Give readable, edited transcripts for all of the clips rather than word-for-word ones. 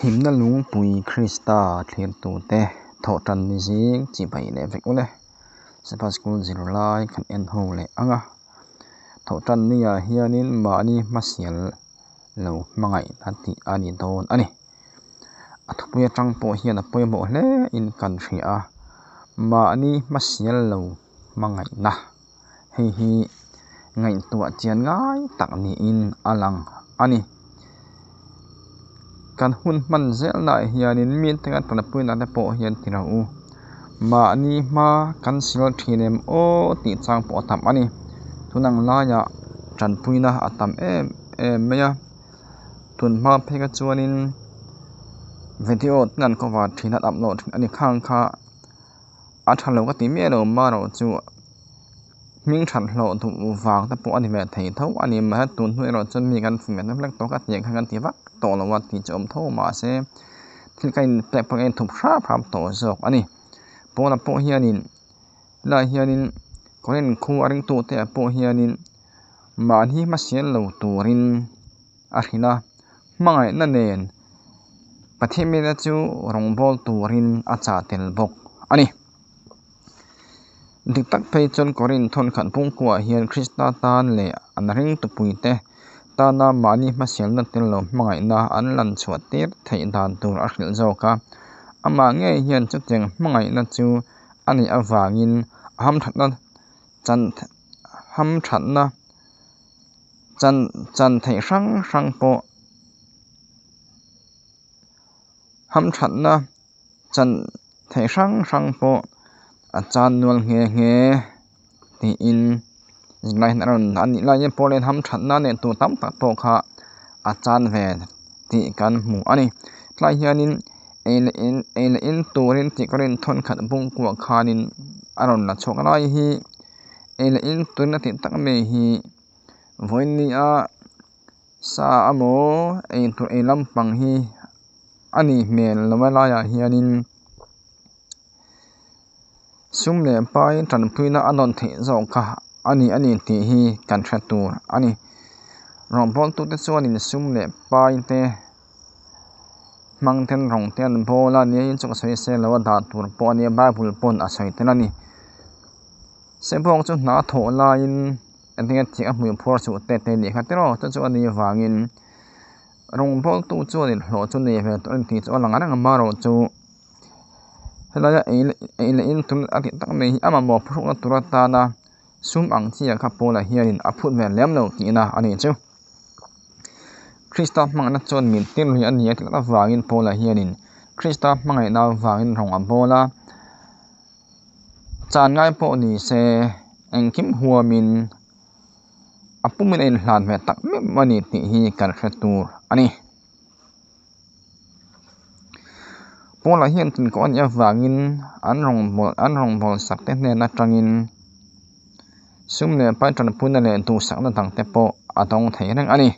Himna lungpui Krista thlirtute thawhtan ni zing chibai leh vek ule. Sabbath School zirlai kan en ho leh ang a. Thawhtan niah hianin mahni hmasial lo hmangaihna tih a ni dawn a ni. A thupui atang pawh hian a pawimawh hle in kan hria a, mahni hmasial lo hmangaihna hei hi ngaihtuah chian ngai tak niin a lang a ni. Kan hun hman zelnaah hianin mite kan tanpuina te pawh hian ti lo u, mahni hma kan sil thin em aw tih chang pawh a tam a ni. Tun ang laiah tanpuina a tam em em mai a. Tun hma phei kha chuanin video ten an cover thin a upload thin a ni khang kha a tha lo ka ti miah lo marawh chu hming that hlawh duh vang te pawh a ni ve thei tho a ni mahse tun hnu erawh chuan mi kan fing ve hlek tawh ka tih ang khan kan ti vak tawh lo a tih chu a awm tho mahse thil ka in pek pawh ka in thup hrap hrap tawh zawk a ni pawnah pawh hianin Helaiah hianin Korean khua ringtute ah pawh hianin mahni hmasial lo turin a hrilh a, hmangaihna nen Pathian mite chu rawngbâwl turin a chah tel bawk a ni. Dik tak phei chuan Korin thawnkhat pungkuah hian Krista tan leh an ringtupuite tana mahni hmasialna tel lo hmangaihna an lan chhuah tir theih dan tur a hrilh zawk a, amah ngei hian chutiang hmangaihna chu a nih avangin a hamthatna chan hamthatna chan chan theih hrang hrang pawh hamthatna chan theih hrang hrang pawh a chan nual nghe nghe tiin zirlai hian a rawn a nih laiin pawh leh hamthatna neih tur tam tak pawh kha a chan ve tih kan hmu a ni tlai hianin. Ei leh in ei leh in turin tih ka rin thawn khat bung kuah khanin a rawn la chhuak lai hi ei leh in turin a tih tak mai hi vawiin nia sa emaw ei tur ei lampang hi a nih hmel lo a laiah hianin sum leh pai tanpuina a nawn theih zawk kha a ni a ni tih hi kan hre tur a ni. Rawngbawltute chuanin sum leh pai te hmang ten rawng te an bawl a nia in chu ka sawi se lo a dah tur pawh a nia bible pawn a sawi tel a ni. Sebawng chu hna thawh laiin engtin nge thih a hmui phuar suh te te nih kha tiraw chu chu a nih vangin rawngbawltu chuanin hlawh chu nei ve tawh a ni tih chu a lang reng a marawh chu. Helaia ei leh ei leh in tum a tih tak mai hi a mamawh phuhrukna tur atana sum ang chi ah kha Paula hianin a phut ve lem lo tihna a nih chu. Krista hmangaihna chuan min tir lui a ni a tih tak avangin Paula hianin Krista hmangaihna avangin rawng a bawl a, chan ngai pawh ni se engkim huamin a pumin a inhlan ve tak meuh a ni tih hi kan hre tur a ni. Paula hian tinkaw a nih avangin an rawngbâwl an rawngbâwl sak te hnen atangin sum leh pai tanpuina leh duhsakna dang te pawh a dawng thei reng a ni.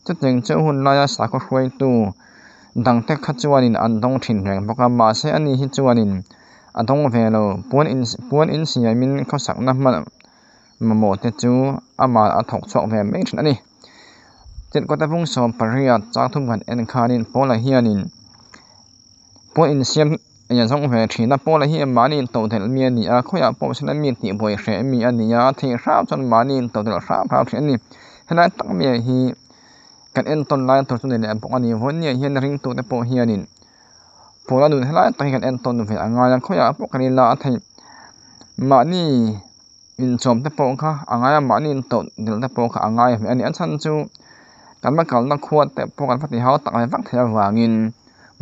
Chutiang chu hun laia sakhaw hruaitu dang te kha chuanin an dawng thin reng bawk a, mahse ani hi chuanin a dawng ve lo. Puan in puan in siamin khawsakna hman mamawh te chu amah a thawk chhuak ve mai thin a ni. Tirhkawta vung 18 chang thum kan en khanin Paula hianin pawh insiam a zawng ve thin a, Paula hi mahni intodelh mi a ni a, khawiah pawh sela mi tihbuai hreh mi a ni a, a theih hrau chuan mahni intodelh hrau hrau thin a ni. Helai tak mai hi kan entawn lai tur chu ni leh bawk a ni. Vawinia hian ringtute pawh hianin Paula nun helai tak hi kan entawn ve a ngai a, khawiah pawh kan ila a theih mahni. Inchawm te pawh kha a ngai a, mahni intawh dil te pawh kha a ngai ve a ni. A chhan chu kan va kalna khua te pawh kan va ti hau tak leh vak theih avangin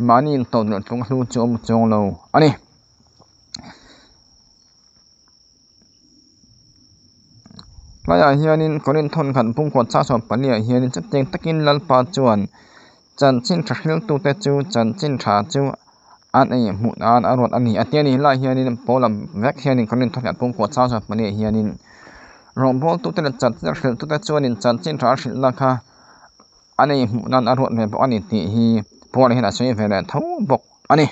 mahni intawh dil tluk hlu chu a awm chuang lo a ni. Tlaiah hianin Korinth thawnkhat pumkawt chang 14 ah hianin chutiang takin Lalpa chuan Chanchin tha hriltute chu chanchin tha chu an ei hmuh nan a ruat a ni a ti a ni. Helaiah hianin Paula vek hianin Korinth thawhriat pumkawt chang zawk pahnih hianin rawngbawltute leh chanchin hrilhtute chuanin chanchin tha hrilhna kha an ei hmuh nan a ruat ve bawk a ni tih hi Paula hian a sawi ve leh tho bawk a ni.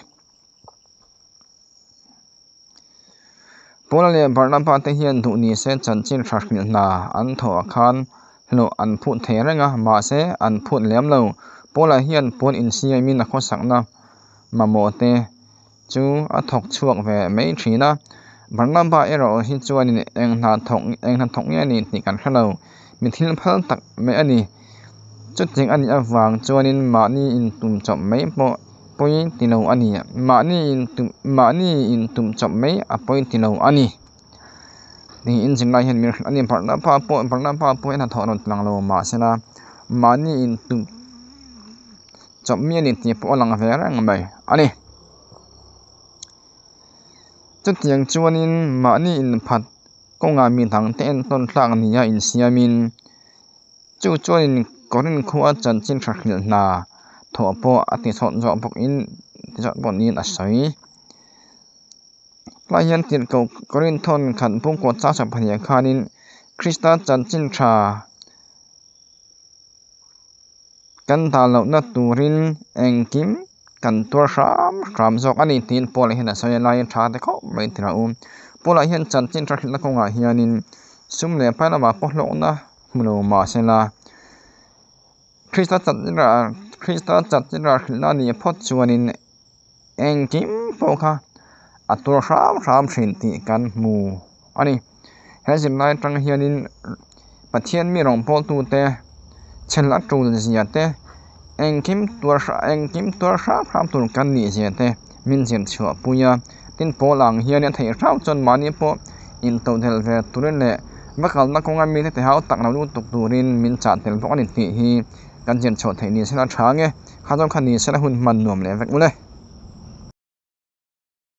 Paula leh Barnaba te hian duh ni se chanchin tha hrilh hna an thawh ah khan hlawh an phut thei reng a, mahse an phut lem lo. Paula hian puan insiamin a khawsakna mamawh te chu a thawk chhuak ve mai thin a. Barnaba erawh hi chuanin eng hna thawk eng hna thawk nge a ni tih kan hre lo. Mi thil phal tak mai a ni. Chutiang a nih avang chuanin mahni intum chawp mai pawh pawi ti lo a ni. Mahni intum mahni intum chawp mai a pawi ti lo a ni. Tiin zirlai hian min hrilh a ni. Barnaba pawh Barnaba pawh hian hnathawh rawn tlang lo mahsela mahni intum chawp mi a ni tih pawh a lang ve reng mai a ni. Chutiang chuanin mahni inphat kawngah mi dangte entawn tlak nia insiamin chu chuanin Korin khua chanchin tha hrilh hna thawh pawh a ti chhawt zawh bawkin ti zawt bawk niin a sawi. Tlai hian tirhkoh Korin thawn khat bungkaw chang chhak pahnih ah khanin Krista chanchin tha kan dah lohna turin engkim kan tuar hram hram zawk a ni tiin Paula hian a sawi a laiin tha te khawp mai tir a u. Paula hian chanchin tha hrilhna kawngah hianin sum leh pai lamah pawh hlawkna hmu lo mahsela Krista chanchin Krista chanchin rah hrilhna a nih phawt chuanin engkim pawh kha a tuar hram hram thin tih kan hmu a ni. He zirlai atang hianin Pathian mi rawngbawltute chhel a tul zia te, engkim tuar engkim tuar hram hram tur kan nih zia te min zir chhuah pui a. Tin, pawl ang hian a theih hrau chuan mahni pawh intodelh ve turin leh va kalna kawnga mite ti hau tak lo lutuk turin min chah tel bawk a ni tih hi kan zir chhuah theih ni sela tha nge. Kha zawng kha ni sela hun hman nuam leh vek ule.